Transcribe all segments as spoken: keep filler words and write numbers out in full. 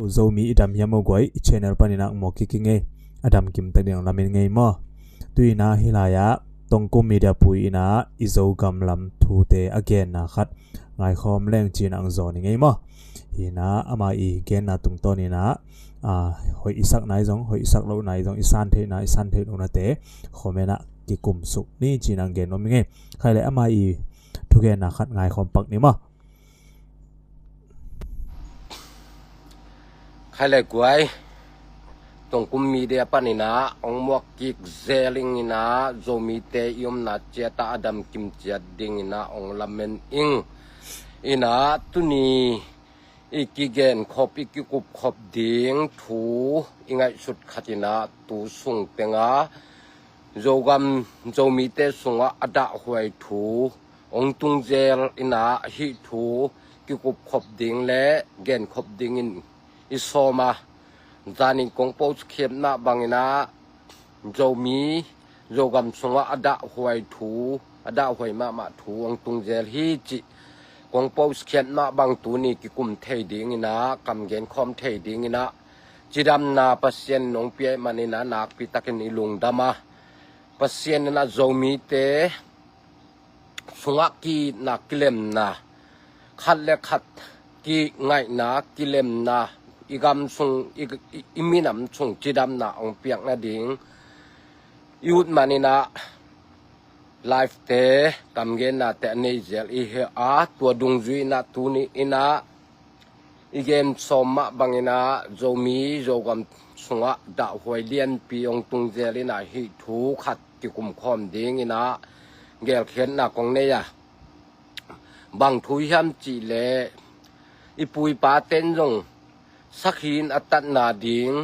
Zomi i dam hiam aw guai, i channel panin ah mawk kik ing ei. A dam kim ta ding lamen ngei maw. Tu-in ah hih lai-ah Tongkum Media pui in ah i Zogam lam thute a genna khat ngaikhawm leng ci-in ah hong zawn ing ei maw. Hi-in ah ama i genna tungtawn in ah, ah, hoih i sak nai zong, hoih i sak loh nai zong, i san theihna, i san theih lohnate comment ah kikum suk ni ci-in ah hong gen nuam ing ei. Khai le ama i thugenna khat ngaikhawm pak ni maw. Khai le guai, Tongkum Media panin ah hong muak kik zel ing in ah, Zomite i omna ciat ah a dam kim ciat dingin ah hong lamen ing. In ah tuni i kigenkhop, i kikupkhop ding thu i ngaihsut khat in ah tu sung teng ah Zogam, Zomite sungah a dahhuai thu hong tung zel in ah hih thu kikupkhop ding le genkhop dingin i sawm a, zanin kong post khiatna bangin ah Zomi, Zogam sungah a dahhuai thu, a dahhuai mahmah thu hong tung zel hi cih kong post khiatna bang tuni kikum thei dingin ah, kam genkhawm thei dingin ah, cidamna Pasian in hong pia ahih manin ah nakpi takin i lungdam a, Pasian in ah Zomite sungah ki-itna, kilemna, khat le khat kingaihna, kilemna, i gam sung, i, i, i minam sung cidamna hong piak nading i ut manin ah live-te, kam gennate a nei zel i hi a, tua dungzui in ah tuni in ah i gen sawm mah bangin ah Zomi, Zogam sungah dahhuai lianpi hong tung zel in ah hih thu khat kikum khawm dingin ah gelkhiatna kong nei a. Bang thu hiam cih leh, i pu i pate'n zong sakhi in a tatna ding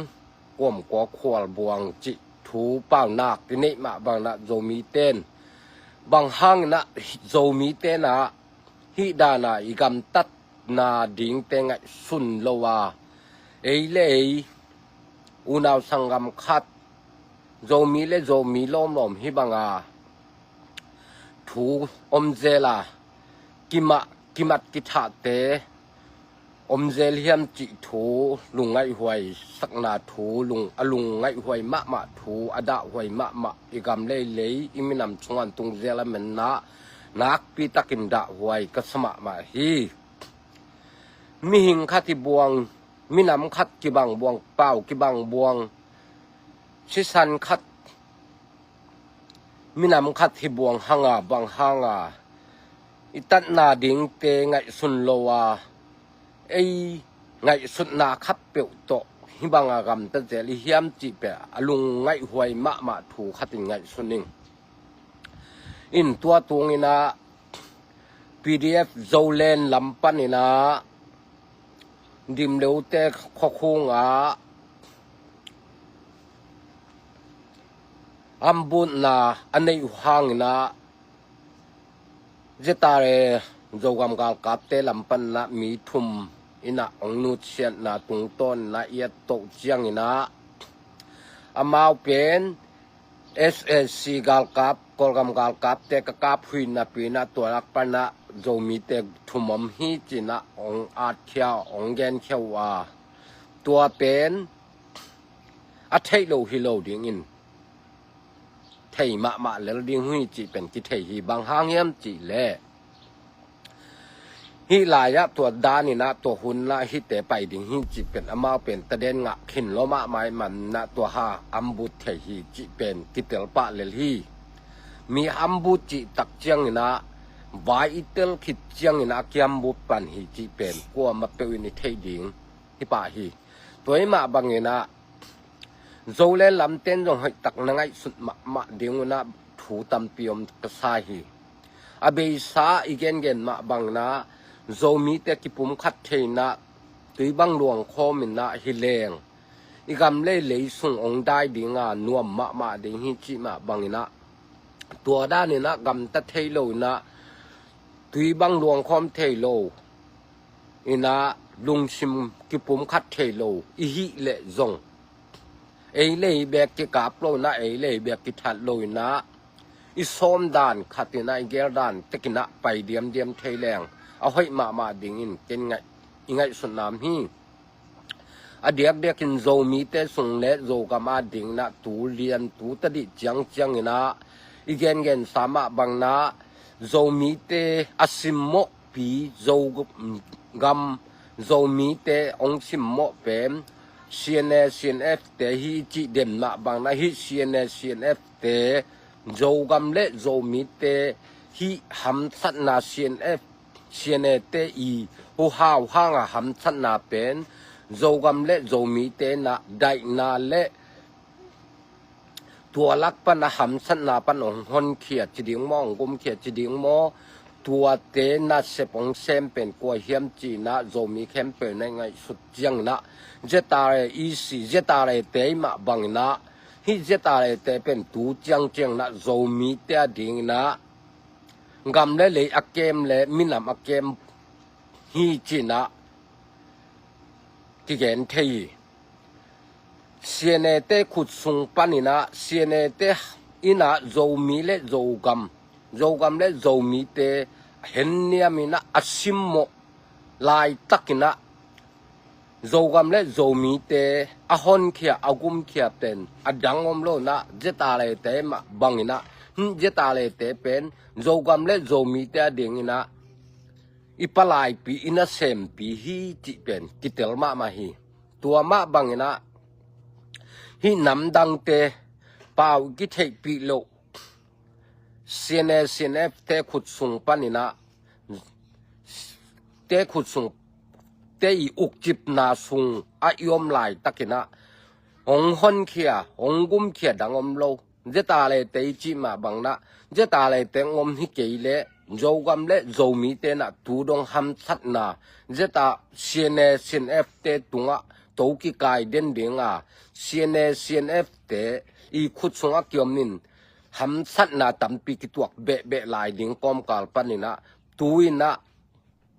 kuamkua khualbuang cih thu paunak i neih mah bangin ah Zomite'n, bang hangin ah Zomite'n ah hih dan a i gamtatna dingte ngaihsun lo a, ei le ei unau sanggam khat, Zomi le Zomi lawmlawm hih banga thu om zel a, kimah, kimat kithahte om zel hiam cih thu, lungngaihhuai sakna thu, lung, a lungngaihhuai mahmah thu, a dahhuai mahmah, i gam leilei, i minam sungah tung zel a, manna nakpi takin dahhuai ka sa mahmah hi. Mihing khat hi buang, minam khat kibang buang, pau kibang buang, sisan khat, minam khat hi buang hanga, bang hanga i tatna dingte ngaihsun lo a, ei ngaihsutna khat peuh tawh hih banga gamta zel i hiam cih pen a lungngaihhuai mahmah thu khat in ngaihsun ing. In tua tungin ah P D F Zoland lam panin ah Dimleute khuakhung ah ambutna a neih uh hangin ah, Z R A Zogam galkapte lam panin ah mi thum in ah hong nutsiatna tungtawn in ah i et toh ciangin ah, amau pen S A C galkap, Kawlgam galkapte ka kap huih napi in ah, tua lak panin ah Zomite thum om hi ci-in ah hong atkhia, hong genkhia uh a, tua pen a theih loh hi lo dingin thei mahmah lel ding hi cih pen kithei hi. Bang hang hiam cih leh, hih lai-ah tua danin ah, tua hun ah hihte pai ding hi cih pen amau pen taden ngah khin lo mahmah ahih manin ah, tua hang ambut thei hi cih pen kitel pah lel hi. Mi ambut cih tak ciangin ah, vai i tel khit ciangin ah kiambut pan hi cih pen kuamah peuh in i theih ding hi pah hi. Tua ahih mah bangin ah, Zoland lamte'n zong hoihtak na ngaihsut mahmah ding un ah thu tampi om ka sa hi. A beisa i gengen mah bangin ah, Zomite kipumkhat thei in ah, tui bang luang khawm in ah hi leng, i gam leilei sung hong dai ding a nuam mahmah ding hi cih mah bangin ah, tua danin ah gamta thei lo in ah, tui bang luang khawm thei lo in ah, lungsim kipumkhat thei lo i hih leh zong, ei le ei beek kikap lo in ah, ei le ei beek kithat lo in ah, i sawm dan khat in ah, i gel dan tek in ah pai diamdiam thei leng a hoih mahmah dingin ken ngaih, i ngaihsutna om hi. A diakdiakin Zomite sung le Zogam adingin ah tu lian tu tadih ciangciangin ah i gengensa mah bangin ah Zomite a simmawhpi Zogam Zomite hong simmawh pen C N A, C N F te hi cih den mah bangin ah hih C N A, C N F te Zogam le Zomite hih hamsatna C N F, C N A te i huhau hanga hamsatna pen Zogam le Zomite na daihna le tua lak pan a hamsatna pan hong honkhia ci ding maw, hong gumkhia ci ding maw, tuate nasep hong sem pen kua hiam ci-in ah Zomi khempeuh na i ngaihsut ciangin ah Z R A E C, Z R A te mah bangin ah hih Z R A te pen tu ciangciangin ah Zomite adingin ah gam le lei a kem le minam a kem hi ci-in ah kigen thei hi. C N A te khut sung panin ah C N A te in ah Zomi le Zogam, Zogam le Zomite henniamin ah a simmawh laitakin ah Zogam le Zomite a honkhia, a gumkhia pen a dang om lo-in ah Z R A te mah bangin ah hih Z R A te pen Zogam le Zomite adingin ah i palaipi, i nasempi hi cih pen kitel mahmah hi. Tua mah bangin ah hih namdangte pau i kitheihpih loh C N A, C N F te khut sung panin ah te khut sung te i ukcipna sung ah i om laitakin ah hong honkhia, hong gumkhia dang om lo. Z R A te i cih mah bangin ah Z R A te hong om hi kei leh Zogam le Zomite na tu dong hamsatna Z R, C N A, C N F te tungah to kikai den ding a, C N A, C N F te i khut sungah kiomin hamsatna tampi kituak behbeh lai ding kawmkal panin ah tu-in ah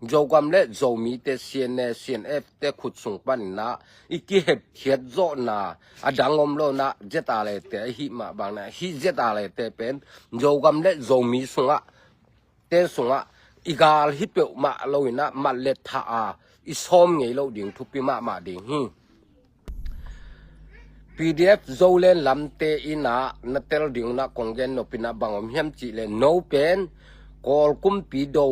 Zogam le Zomite C N A, C N F te khut sung panin ah i kihepkhiat zawhna a dang om lo-in ah Z R A te ahih mah bangin ah hih Z R A te pen Zogam le Zomi sungah te sungah i gal hi peuhmah lo-in ah mat le thah a i sawm ngei loh ding thupi mahmah ding hi. P D F Zoland lamte in ah na tel ding un ah kong gen nop in ah bang om hiam cih leh no pen Kawl kumpi do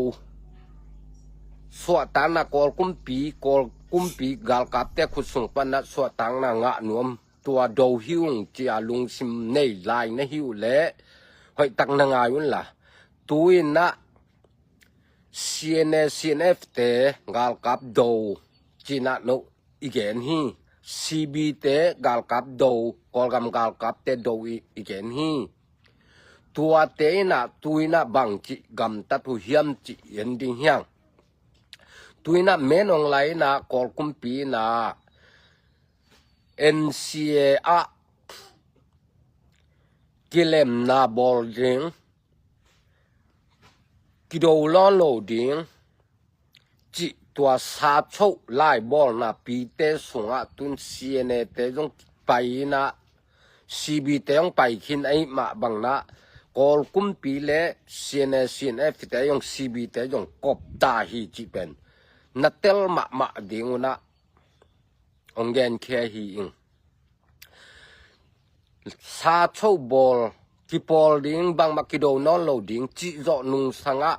suahtakna, Kawl kumpi, Kawl kumpi galkapte khut sung pan ah suahtakna ngah nuam tua do hi ung ci-a lungsim nei lai na hi uh leh hoihtak na ngai un la. Tu-in ah C N A, C N F te galkap do ci-in ah no i gen hi. C B te galkap do, Kawlgam galkapte do i, i gen hi. Tuate in ah tu-in ah bangci gamtat uh hiam cih en ding hiang. Tu-in ah Min Aung Hlaing in ah Kawl kumpi in ah N C A ah kilemna bawl ding, kido nawn lo ding cih tua sachoh laibawlna pite sungah tun C N A te zong pai in ah C B te zong pai khin ahih mah bangin ah Kawl kumpi le C N A, C N F te zong C B te zong kop ta hi cih pen na tel mahmah ding un ah hong genkhia hi ing. Sachoh bawl kipawl ding, bangmah kido nawn lo ding cih zawh nungsangah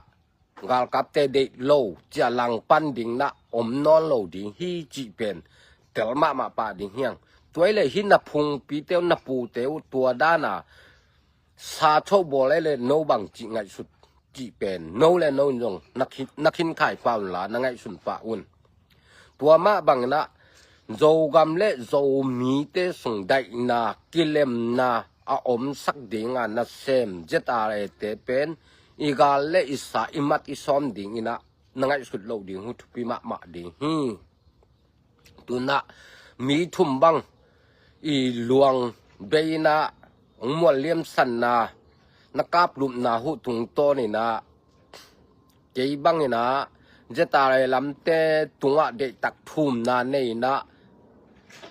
galkapte deih lo ci-a langpan ding na om nawn lo ding hi cih pen tel mahmah pah ding hiang. Tua hi leh hih na phungpite uh, na pute uh tua dan a sachoh bawl hi leh no bangci ngaihsut cih pen no le no in zong na khin, na khinkhai pah un la, na ngaihsun pah un. Tua mah bangin ah Zogam le Zomite sung daihna kilemna a omsak ding a nasem Z R A te pen i gal le i sa, i mat i sawm ding in ah na ngaihsut loh ding uh thupi mahmah ding hi. Tu-in ah mi thum bang i luang bei in ah hong mual liamsanna na kaplupna uh tungtawn in ah kei bangin ah Z R A lamte tungah deihtak thumna nei in ah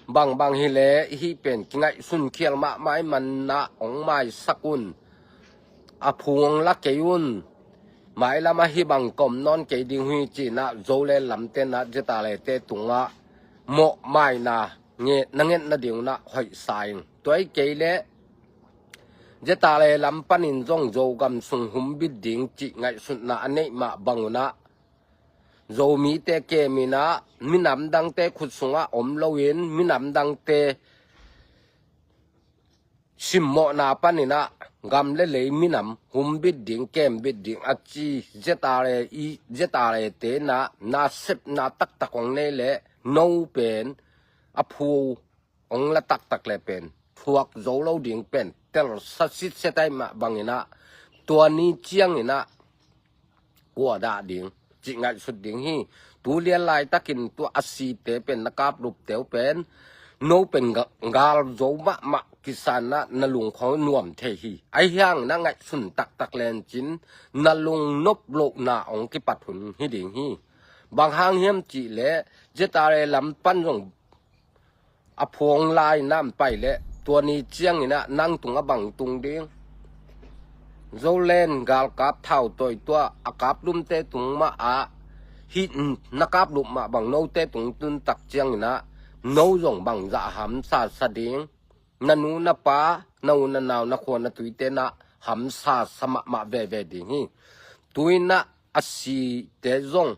bangbang hi leh hih pen kingaihsun khial mahmah ahih manin ah hong maisak un. A phung hong la kei un. Mailam ah hih bang ka om nawn kei ding uh hi ci-in ah Zoland lamte in ah Z R A te tungah mawhmaina nge na nget nading un ah hoih sa ing. Tua hi kei leh ZRA lam panin zong Zogam sung humbit ding cih ngaihsutna a neih mah bang un ah Zomite kem in ah minam dangte khut sungah om loin minam dangte simmawhna panin ah gam le lei minam humbit ding kembit ding a ci ZRA i ZRA te in ah nasepna taktak hong nei leh no pen a phu hong la taktak le pen thuak zo lo ding pen telsa sitset ahih mah bang in ah tua ni ciangin ah kua dah ding cih ngaihsut ding hi. Tu lian laitakin tua a site pen na kaplupte uh pen no pen ga- gal zo mahmah kisan ah na lungkhong nuam thei hi. Ahi hangin ah ngaihsun taktak lencin na lungnop lohna hong kipat hun hi ding hi. Bang hang hiam cih leh ZRA lam pan zong a phuang lai nam pai leh tua ni ciangin ah nang tung a bang tung ding. Zoland galkap thau toi tua a kaplumte tung mah ah hih na kaplup mah bang note tung tun tak ciangin ah no zong bang zah hamsa sa ding. Na nu na pa na u na nau na khua na tuite in ah hamsa sa mahmah veve ding hi. Tu in ah a site zong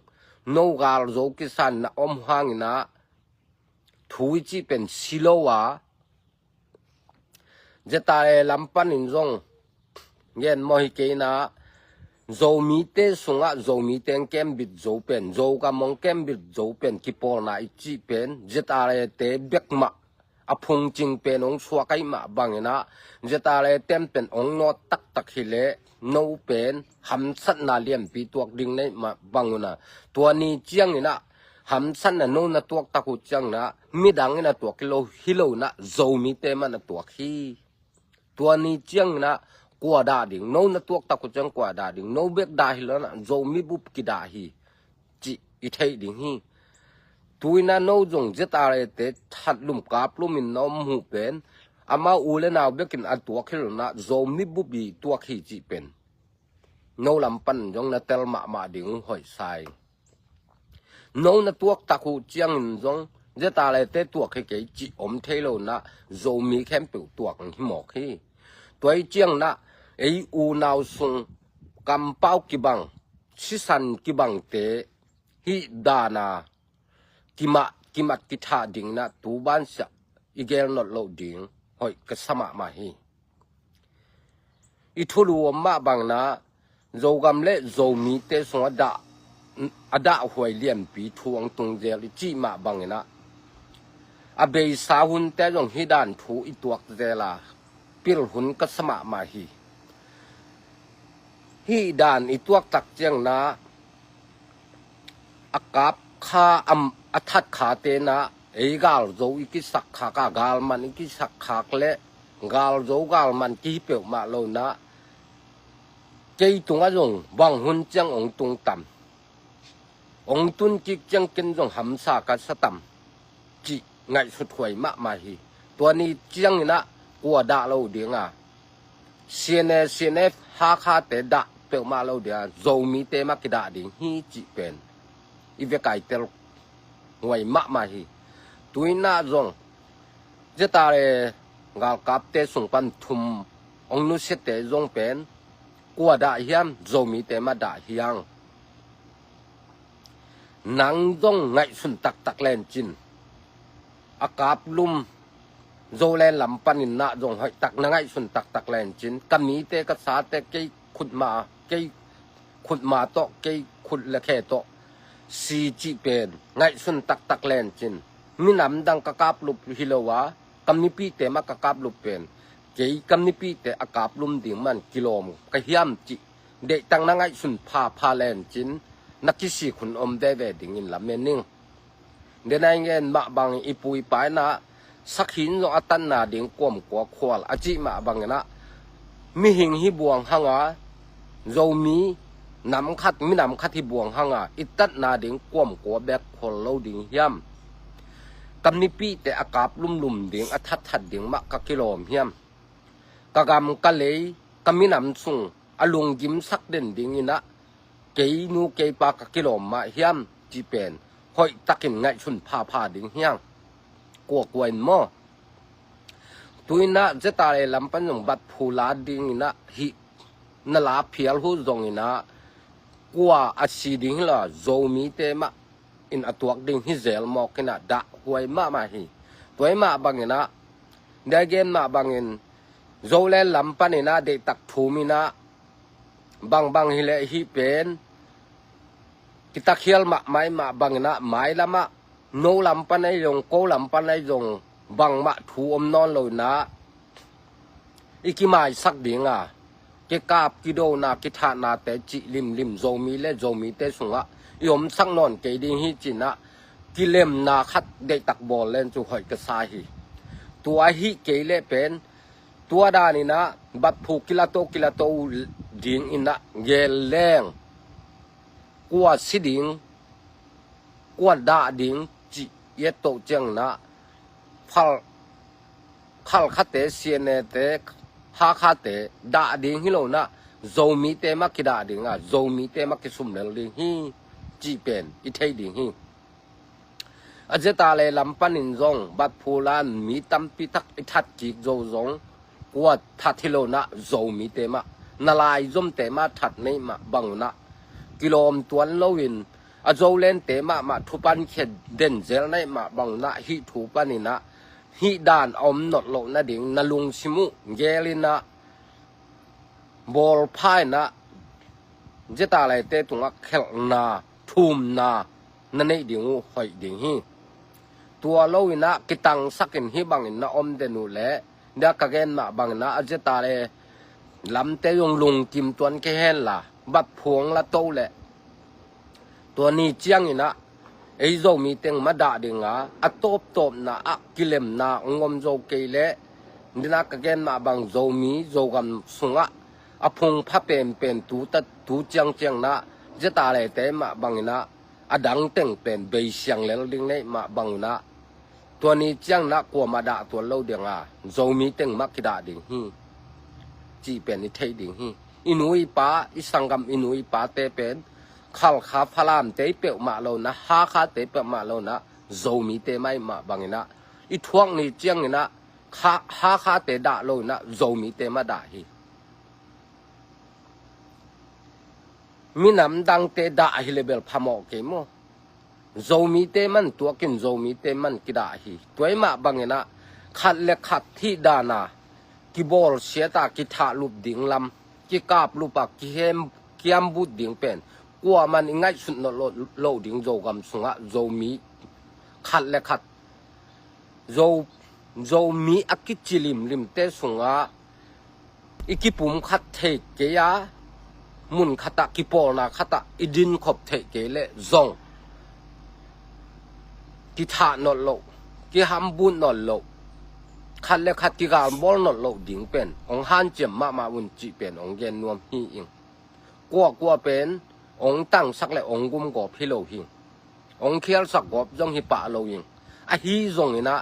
no gal zo kisan na om hangin ah thu i cih pen si lo a ZRA lam panin zong gen mawh hi kei in ah Zomite sungah Zomite hong kembit zo pen Zogam hong kembit zo pen kipawlna i cih pen ZRA te bek mah a phungcing pen hong suak ahih mah bang in ah ZRA ten pen hong nawt taktak hi leh no pen hamsatna lianpi tuak ding na hih mah bang un ah tua ni ciangin ah hamsatna no na tuak tak uh ciangin ah midang in a tuak hi lo hi lo in ah Zomite mah na tuak hi. Tua ni ciangin ah kua dah ding, no na tuak tak uh ciang kua dah ding, no bek dah hi lo in ah Zomi bup kidah hi cih i theih ding hi. Tu in ah no zong ZRA te thatlum kaplum in na om uh pen amau u le nau bek in a tuak hi lo in ah Zomi bup i tuak hi cih pen no lam pan zong na tel mahmah ding uh hoih sa ing. No na tuak tak uh ciangin zong ZRA te tuak hi kei cih om thei lo in ah Zomi khempeuh tuak hi mawk hi. Tua hi ciangin ah ei unau sung kampau kibang sisan kibangte hih dan a kimat kimat kithah ding in ah tu bansiah i gel not loh ding hoih ka sa mahmah hi. I thulu om mah bang in ah Zogam le Zomite sung a dah a dahhuai lianpi thu hong tung zel i cih mah bang in ah a beisa hunte zong hih dan thu i tuak zel a pil hun ka sa mahmah hi. Hih dan i tuak tak ciangin ah a kap kha am a that khate in ah ei gal zo i kisak khak a gal man i kisak khak le gal zo gal man kihi peuhmah lo in ah kei tungah zong bang hun ciang hong tung tam, hong tun kik ciang ken zong hamsa ka sa tam cih ngaihsut huai mahmah hi. Tua ni ciangin ah kua dah lo ding a CNA, CNF, Hakha te dah peuhmah lo ding a Zomite mah kidah ding hi cih pen i vek a i tel huai mahmah hi. Tu in ah zong ZRA galkapte sung pan thum hong nusiate zong pen kua dah hiam, Zomite mah dah hiang. Nang zong ngaihsun taktak lencin a kaplum Zoland lam panin ah zong hoih tak na ngaihsun taktak lencin ka mite ka sate kei khutma kei khutma tawh kei khut le khe tawh si cih pen ngaihsun taktak lencin minam dang ka kaplup hi lo a ka mipite mah ka kaplup pen kei ka mipite a kaplum ding man kilawm ka hiam cih deihtak na ngaihsun phapha lencin na kisik hun om veve dingin lamen ning. Denai ngen mah bang i pu i pa in ah sakhin zong a tanna ding kuamkua khual a cih mah bang in ah mihing hi buang hang a Zomi nam khat minam khat hi buang hang a i tatna ding kuamkua bek khual lo ding hiam? Ka mipite a kap lumlum ding a thatthat ding mah ka kilawm hiam? Ka gam ka lei ka minam sung a lunggimsak den dingin ah kei nu kei pa ka kilawm mah hiam cih pen hoih takin ngaihsun phapha ding hiang. Kuakua in maw? Tuinah ZRA lam pan zong bat phu la dinginah hih na la phial uh zonginah kua a si ding hi lo a, Zomite mah in a tuak ding hi zel mawk inah dahhuai mahmah hi. Tua hi mah banginah dia gen mah bangin Zoland lam paninah deihtak thum inah bangbang hileh hih pen kitakhial mahmah mah banginah mailamah no lam pan ahi zong ko lam pan ahi zong bangmah thu om nawn lo inah i kimaisak dinga kikap kidona kithahnate cih limlim Zomi le Zomite sungah i omsak nawn kei ding hi cinah kilemna khat deihtak bawl len cu hoih ka sa hi. Tua hih kei leh pen tua daninah bat phu kilato kilato dinginah gel leng kua si ding, kua dah ding cih i et toh cianginah phal khalkhate, sianete, hakhate dah ding hi lonah Zomite mah kidah dinga Zomite mah kisumlel ding hi cih pen i theih ding hi. A ZRA lam panin zong bat phu la in mi tampi tak i that kik zo zong kua that hi lonah Zomite mah na laizomte mah that neih mah bangunah kilawm tuan loin a Zolente mahmah thupan khia den zel neih mah bangunah hih thu paninah hih dan a om nolh loh nading na lungsim uh gelinah bawlpha inah ZRA-te tungah khelhna thumna na neih ding uh hoih ding hi. Tua loinah kitangsakin hih bangin na om den uh leh dia ka gen mah banginah a ZRA lamte zong lungkim tuan kei henla bat phu hong la to leh tua ni cianginah ei Zomi teng mah dah dinga a tawptawpna ah kilemna hong om zo kei leh dinah ka gen mah bang Zomi Zogam sungah a phungpha penpen tu ciangciangnah ZRA-te mah banginah a dang teng pen beisiang lel ding neih mah bangunah tua ni ciangnah kuamah dah tuan lo dinga Zomi teng mah kidah ding hi cih pen i theih ding hi. I nu i pa, i sanggam i nu i pate pen Khalkha Falamte i peuhmah lonah Hakhate i peuhmah lonah Zomite mah i mah banginah i thuak ni cianginah Hakhate dah lonah Zomite mah dah hi. Minam dangte dah hi le bel phamawh kei maw? Zomite man tuakin Zomite man kidah hi. Tua i mah banginah khat le khat hih dana kibawlsiata kithahlup ding lam kikaplupa kihem kiambut ding pen kuaman i ngaihsut nolh loh ding Zogam sungah Zomi khat le khat Zo Zomi a kici limlimte sungah i kipumkhat thei kei a mun khatah kipawlna khatah i dinkhop theih kei leh zong kithah nolh loh kihambut nolh loh khat le khat kigalbawl nolh loh ding pen hong hanciam mahmah un cih pen hong gen nuam hi ing. Kuakua pen hong tangsak le hong gumgawp hi lo hi. Hong khialsak gawp zong hi pah lo hi. Ahi zonginah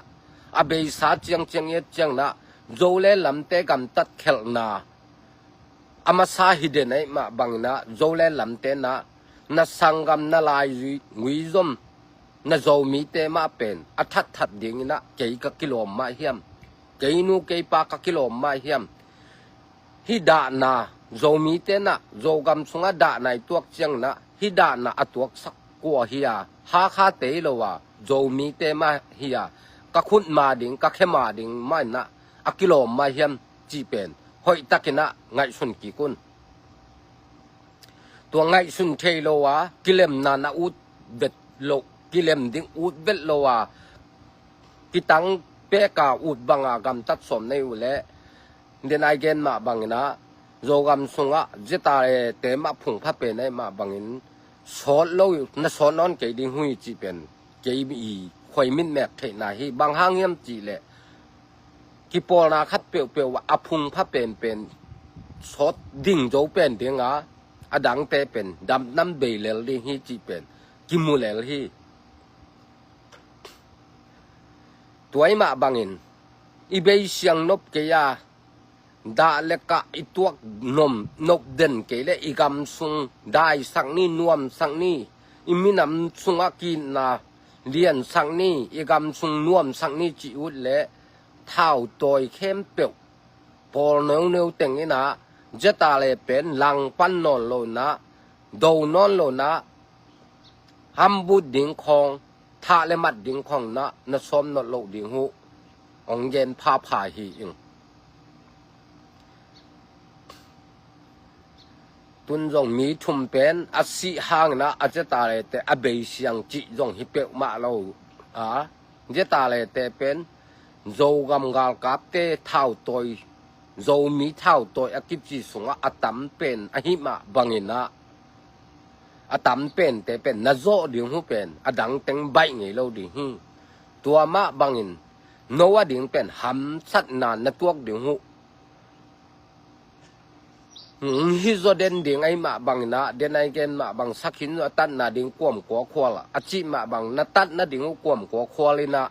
a beisa ciangciang i et cianginah Zoland lamte gamtat khelhna a masa hi den ahih mah banginah Zoland lamte nah na sanggam na laizui zom na Zomite mah pen a thatthat dinginah kei ka kilawm mah hiam? Kei nu kei pa ka kilawm mah hiam? Hih dahna Zomite nah Zogam sungah dahna i tuak cianginah hih dahna a tuaksak kua hi a? Hakhate hi lo a Zomite mah hi a? Ka khutma ding ka khema ding mah inah a kilawm mah hiam cih pen hoihtakinah ngaihsun kik un. Tua ngaihsun thei lo a kilemna na ut vet loh kilem ding ut vet lo a kitang peka ut banga gamtat sawm nei uh leh dinai gen mah banginah Zogam sungah ZRA-te mah phungpha pen ahih mah bangin sawt lo na sawt nawn kei ding hi cih pen kei i khuai mitmek theihna hi. Bang hang hiam cih leh kipawlna khat peuhpeuh ah a phungpha penpen sawt ding zo pen dinga a dangte pen damnam bei lel ding hi cih pen kimu lel hi. Tua i mah bangin i beisiang nop kei a dah le kah i tuak nop den kei leh i gam sung daisak ni nuamsak ni i minam sungah ki-itna liansak ni, i gam sung nuamsak ni cih ut leh thautawi khempeuh pawl neuneu teng inah, ZRA pen langpan nawn lo inah, do nawn lo inah, hambut ding khawng, thah le mat ding khawng inah na sawm nolh loh ding uh hong gen phapha hi ing. Tun zong mi thum pen a sih hang inah a ZRA te a beisiang cih zong hi peuhmah lo a, ZRA te pen Zogam galkapte thautawi, Zomi thautawi a kici sungah a tam pen ahi mah bang inah, a tam pente pen na zawh ding uh pen a dang teng baih ngei lo ding hi. Tua mah bangin no a ding pen hamsatna na tuak ding uh hong hi zaw den ding ahi mah bang inah, den ahi gen mah bang, sakhin zaw a tatna ding kuamkua khual a cih mah bang, na tatna ding uh kuamkua khual inah,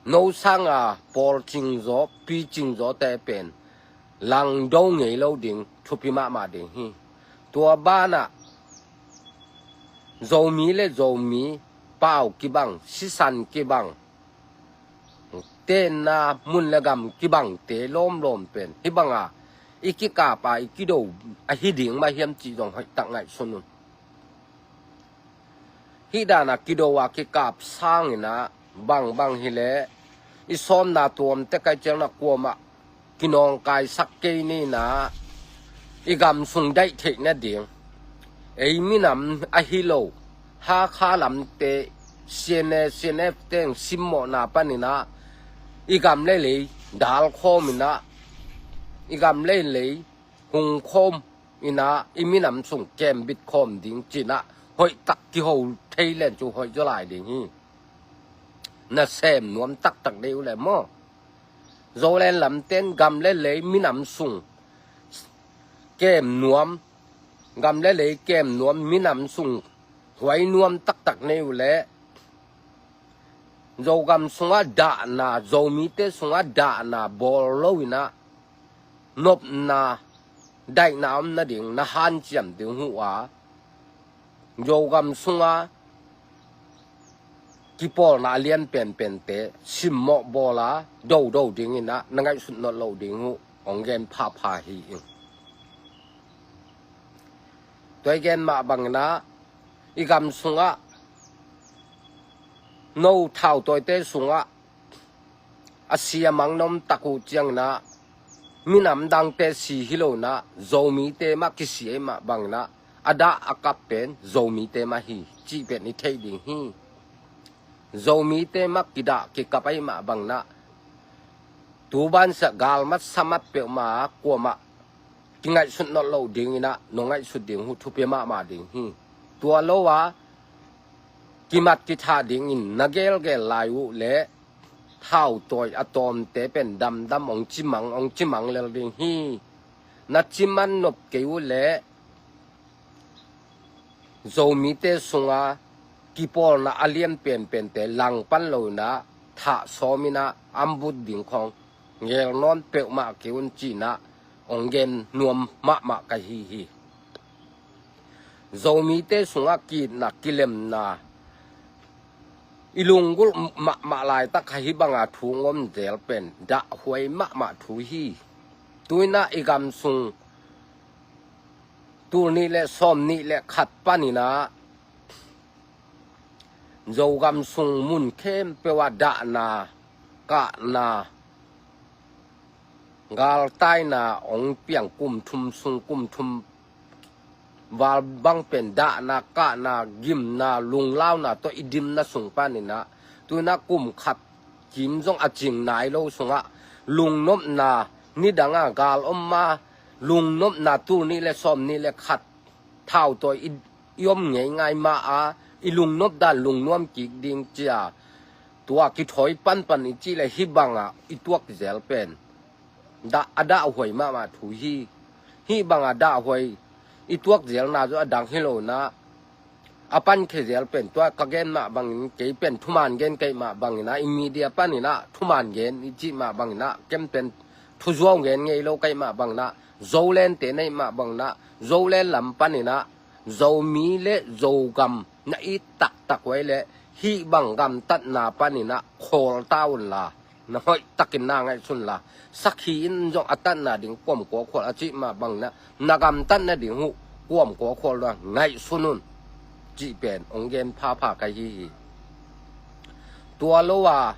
no sanga pawl cingzaw, pi cingzaw te pen langdo ngei lo ding thupi mahmah ding hi. Tua banah Zomi le Zomi pau kibang, sisan kibang, tenna mun le gam kibangte lawmlawm pen hih banga i kikap a i kido ahi ding mah hiam cih zong hoihtak ngaihsun un. Hih dana kido a kikap sang inah bangbang hileh i sawmna tuamte kai ciangna kuamah kinawngkaisak kei ni inah, i gam sung daih theih nading, ei minam ahi lo Hakha lamte CNA, CNF teng simmawhna pan inah i gam le lei dal khawm inah, i gam le lei hung khawm inah, i minam sung kembit khawm ding ci inah hoihtak kiho thei len cu hoih zaw lai ding hi. Na sem nuam taktak deuh le maw? Zoland lamten gam le lei minam sung kem nuam, gam le lei kem nuam, minam sung huai nuam taktak nei uh leh Zogam sungah dahna, Zomite sungah dahna bawl lo inah nopna, daihna om nading na hanciam ding uh a, Zogam sunga kipawlna a lian penpente simmawh bawla dodo ding inah na ngaihsut nolh loh ding uh hong gen phapha hi ing. Tua i gen mah bang inah i gam sungah no thautawite sungah a si a mang na om tak uh ciang inah minam dangte si hi lo inah Zomite mah kisi ahi mah bang inah a dah a kap pen Zomite mah hi cih pen i theih ding hi. Zomite mah kidah kikap ahi mah bang inah tu bansiah galmat samat peuhmah kuamah kingaihsut nolh loh ding inah nong ngaihsut ding uh thupi mahmah ding hi. Tua lo a kimat kithah dingin na gelgel lai uh leh thautawi a tawmte pen damdam hong cimang hong cimang lel ding hi. Na ciman nop kei uh leh Zomite sunga kipawlna a lian penpente langpan lo inah thah sawm inah ambut ding khawng ngel nawn peuhmah kei un ci inah hong gen nuam mahmah ka hi hi. Zomite sungah ki-itna kilemna i lunggulh mahmah laitak kha hih banga thu ngom zel pen dahhuai mahmah thu hi. Tu inah i gam sung tul nih le sawm nih le khat pan inah Zogam sung mun khempeuh ah dahna, kahna, galtaina hong piang kum thum sung, kum thum val bang pen dahna, kahna, gimna, lunglauna tawh i dimna sung pan inah tu inah kum khat kim zong a cing nai lo sungah lungnopna, nidanga gal om ma lungnopna tul nih le sawm nih le khat thautawi i, i om ngeingai ma a i lungnop dan lungnuam kik ding cia tua kithawi panpan i cih le hih bangah i tuak zel pen dah, a dahhuai mahmah thu hi. Hih bangah dahhuai i tuak zelna zong a dang hi lo inah a pankhia zel pen tua ka gen mah bangin kei pen thuman gen kei mah bang inah i media pan inah thuman gen i cih mah bang inah ken pen thuzuau gen ngei lo kei mah bang inah Zolente neih mah bang inah Zoland lam pan inah Zomi le Zogam na it taktak uh ei leh hih bang gamtatna panin ah khawl ta unla, na hoih takin na ngaihsun la, sakhi in zong a tatna ding kuam kua khual a cih mah bangin ah na gamtatna ding uh kuam kua khual uh a ngaihsun un cih pen hong gen phapha ka hi hi. Tua lo a,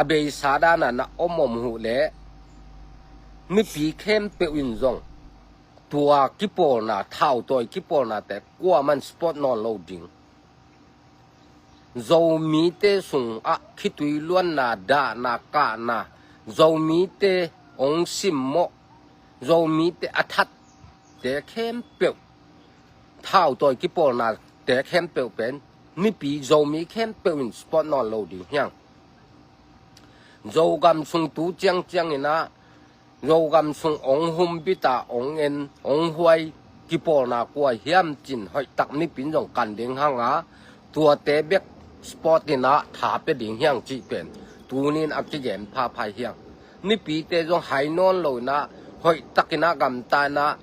a beisa dana na om om uh leh mipi khempeuh in zong tua kipawlna, thautawi kipawlnate kuaman support nawn lo ding. Zomite sungah khitui luanna, dahna, kahna, Zomite hong simmawh, Zomite a thatte khempeuh, thautawi kipawlnate khempeuh pen mipi Zomi khempeuh in support nawn lo ding hiang. Zogam sung tu ciangciangin ah Zogam sung hong humbit a, hong en, hong huai kipawlna kua hiam cin hoih tak mipi in zong kan ding hang a, tuate bek support in ah tha pia ding hiang cih pen tunin a kigen phapha hiang. Mipite zong hai nawn lo in ah hoih takin ah gamta in ah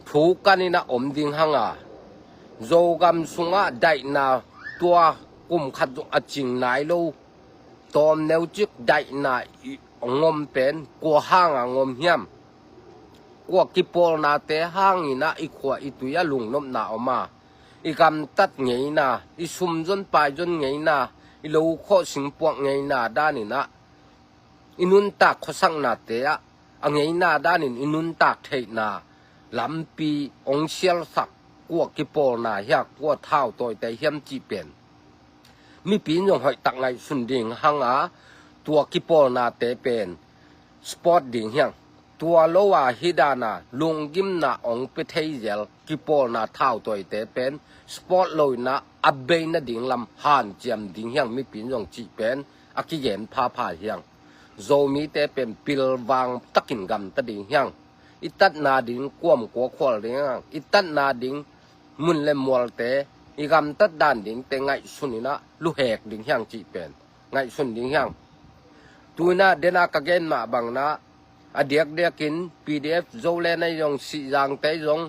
thu kan in ah om ding hang a, Zogam sungah daihna tua kum khat zong a cing nai lo tawm neucik daihna i ngom pen kua hanga ngom hiam? Kua kipawlnate hangin ah i khua i tui a lungnopna om a, i gamtat ngeina, i sumzon paizon ngeina, i lo khawh singpuak ngeina danin ah i nuntak khuasaknate ah a ngeina danin i nuntak theihna lampi hong sialsak kua kipawlna hiam, kua thautawite hiam cih pen mipi in zong hoih tak ngaihsun ding hang a, tua kipawlnate pen support ding hiang. Tua lo a hih dana lunggimna hong pia thei zel kipawlna thautawite pen support lo in ah a bei nading lam hanciam ding hiang mipi in zong cih pen a kigen phapha hiang. Zomite pen pilvang takin gamta ding hiang. I tatna ding kuam kua khual ding hiang. I tatna ding mun le mualte, i gamtat dan dingte ngaihsun in ah luhek ding hiang cih pen ngaihsun ding hiang. Tu in ah den a ka gen mah bangin ah a diakdiakin P D F Zoland ahi zong, Sihzangte ahi zong,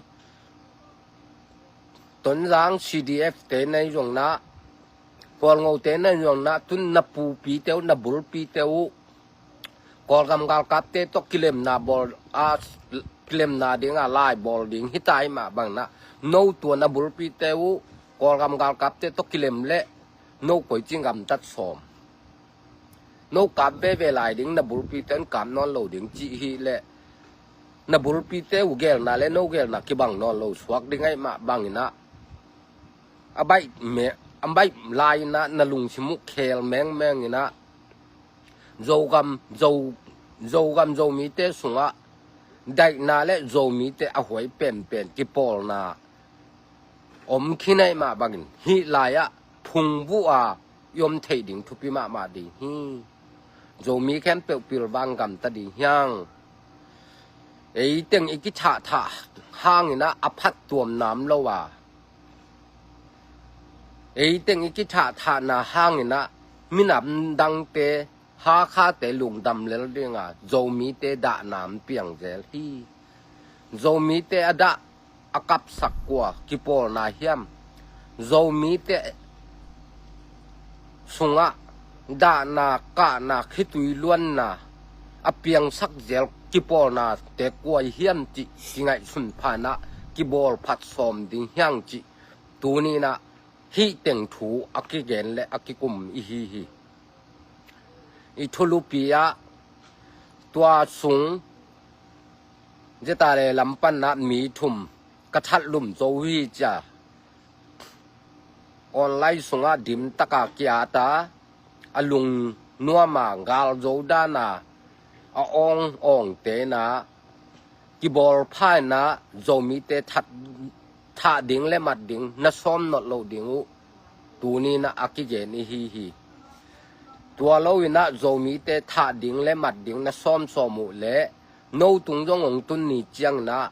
Tonzang C D F te na hi zong in ah, Kawlngote na hi zong in ah, tun na pupite uh, na bulpite uh Kawlgam galkapte tawh kilemna bawl a, kilemna ding a lai bawl ding hi ta hi mah bangin ah, no tua na bulpite uh Kawlgam galkapte tawh kilem leh no koici in gamtat sawm? No kap veve lai ding, na bulpite in kap nawn lo ding cih hi leh na bulpite uh gelna le no gelna kibang nawn lo suak ding ahi mah bangin ah, a baih me, a baih lai in ah na lungsim uh khel mengmeng in ah, Zogam, Zo, Zogam Zomite sungah daihna le Zomite a huai penpen kipawlna om khin ahi mah bangin hih lai-ah phungvuh a i om theih ding thupi mahmah ding hi. Zomi khempeuh pilvang gamta ding hiang. Eiteng i kithahthah hangin ah a phattuam nam lo a, eiteng i kithahthahna hangin ah minam dangte, Hakhate lungdam lel ding a, Zomite dahna hong piang zel hi. Zomite a dah a kapsak kua kipawlna hiam? Zomite sungah dahna, kahna, khitui luanna a piangsak zel kipawlnate kua hiam cih kingaihsun pha in ah kibawl phat sawm ding hiang cih tuni in ah hih teng thu a kigen le a kikum i hi hi. I thulupi ah tua sung zeta le lam pan ah mi thum ka thatlum zo hi cia, online sungah dim taka ki-at a, a lungnuam a gal zo dan a, a awng awngte in ah kibawl pha in ah Zomite that, thah ding le mat ding na sawm nawn lo ding uh tuni in ah a kigen i hi hi. Tua lo in ah Zomite thah ding le mat ding na sawmsawm uh leh no tung zong hong tun ni ciangin ah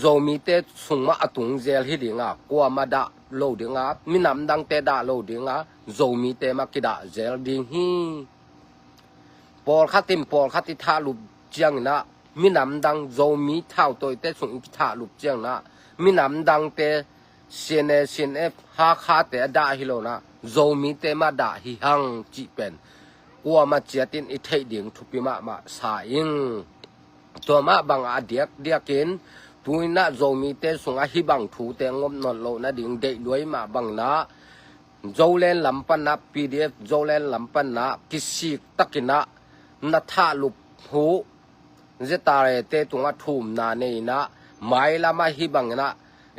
Zomite sung mah a tung zel hi ding a, kuamah dah lo ding a, minam dangte dah lo ding a, Zomite mah kidah zel ding hi. Pawlkhat in pawlkhat i thahlup ciangin ah, minam dang Zomi thautawite sung i kithahlup ciangin ah, minam dangte CNA, CNF, Hakha te a dah hi lo in ah, Zomite mah dah hi hang cih pen kuamah ciatin i theih ding thupi mahmah sa ing. Tua mah bang a diakdiakin tu in ah Zomite sungah hih bang thute ngop nawn loh nading deih lua mah bang in ah, Zoland lam pan ah, PDF Zoland lam pan ah kisik takin ah na thahlup uh, ZRA te tungah thumna nei in ah, mailam ah hih bang in ah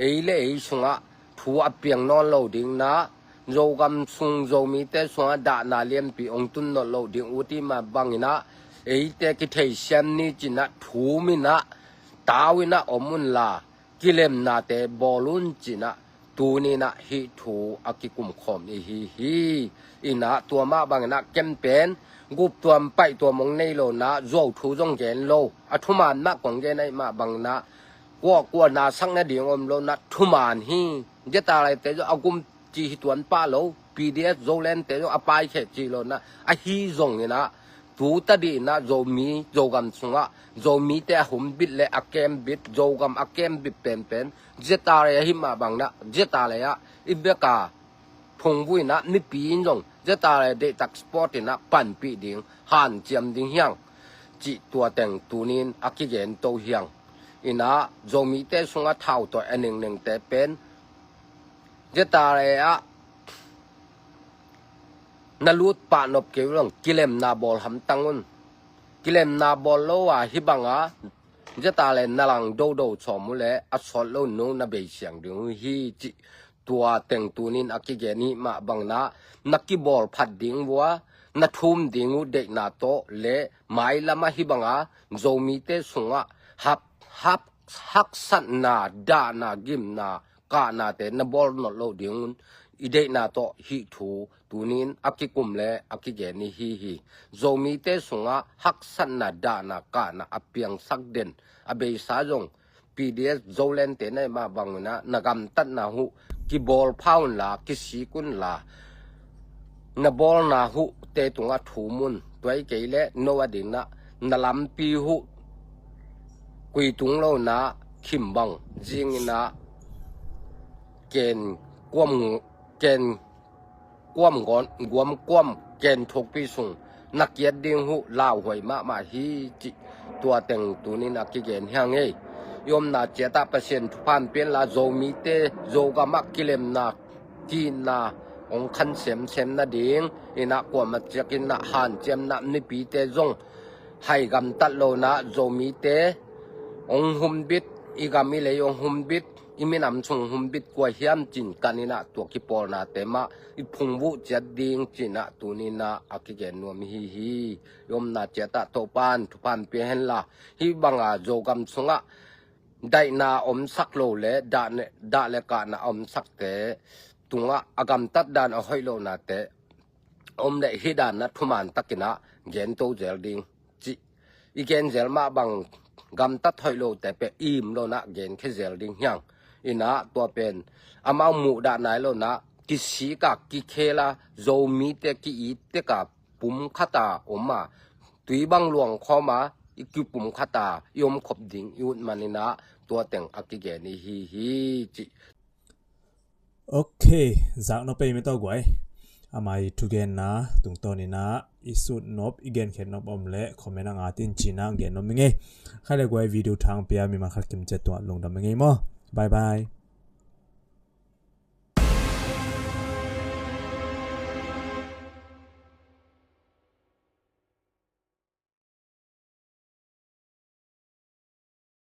ei le ei sungah thu a piang nawn lo ding in ah, Zogam sung Zomite sungah dahna lianpi hong tun nawn lo ding uh, tua mah bang in ah eite kitheisiam ni ci in ah thum in ah, tau in ah om un la, kilemnate bawl un ci in ah, tuni in ah hih thu a kikum khawm i hi hi. In ah tua mah bang in ah ken pen guptuam paihtuam hong nei lo in ah, zuau thu zong gen lo, a thuman mah kong gen ahih mah bang in ah, kuakua na sak nading om lo in ah thuman hi. ZRA te zong a gum ci hi tuan pah lo, PDF Zoland te zong a paikhia ci lo in ah, ahi zongin ah tu tadih in ah Zomi Zogam sungah Zomite a humbit le a kembit, Zogam a kembit penpen ZRA ahih mah bang in ah, ZRA ah i bek a phungvuh in ah mipi in zong ZRA deihtak support in ah panpih ding, hanciam ding hi hang cih tua teng tuni in a kigen to hi hang. In ah Zomite sungah thautawi a nengnengte pen ZRA ah na lut pah nop kei uh leh kilemna bawl hamtang un. Kilemna bawl lo a hih bang a ZRA na lang dodo sawm uh leh a sawt lo nung na bei siang ding uh hi cih tua teng tuni in a kigen ahih mah bang in ah, na kibawl phat ding uh a, na thum ding uh deihna tawh le mailam ah hih bang a Zomite sungah hap, hap, haksatna, dahna, gimna, kahnate na bawl nawn loh ding un i deihna tawh hih thu tuni in a kikum le a kigen i hi hi. Zomite sungah haksatna, dahna, kahna a piangsak den, a beisa zong PDF Zoland te na hih mah bang in ah na gamtatna uh kibawl pha un la, kisik un la, na bawlna uh te tungah thum un. Tua hi kei leh no a ding in ah na lampi uh kui tung lo in ah khimbang zing in ah ken kuam, ken kuam guam, guam kuam ken thukpi sung na kiat ding uh lauhuai mahmah hi cih tua teng tuni in a kigen hi hang ei. I omna ciat ah Pasian thupha hong pia in la, Zomite Zogam ah kilemna, ki-itna hong khan semsem nading in ah, kuamah ciat in ah hanciamna, mipite zong hai gamtat lo in ah Zomite hong humbit, i gam i lei hong humbit, i minam sung humbit kua hiam ci-in kan in ah, tua kipawlnate mah i phungvuh ciat ding ci-in ah tuni in ah a kigen nuam i hi hi. I omna ciat ah Topa'n thupha hong pia hen la, hih bang a Zogam sungah daihna a omsak lo le dah ne, dah le kahna a omsakte tungah a gamtat dan a hoih lohnate om leh hih dan in ah thuman takin ah gen to zel ding cih i gen zel mah bang, gamtat hoih lote pen i im lo in ah genkhia zel ding hi hang. In ah tua pen amau muhdah nai lo in ah kisik a, kikhel a, Zomite ki-it tek a, pum khat a om a, tui bang luang khawm a, i kipum khat a i om khop ding i ut man in ah tua teng a kigen i hi hi cih. Ok, zak nop ei mah tawh guai. Ama i thugenna tungtawn in ah i sut nop, i genkhiat nop om leh comment ah ngat in ci-in ah gen nuam ing ei. Khai le guai, video thang pia, mimal khat kim ciat tungah lungdam ing ei maw. Bye bye.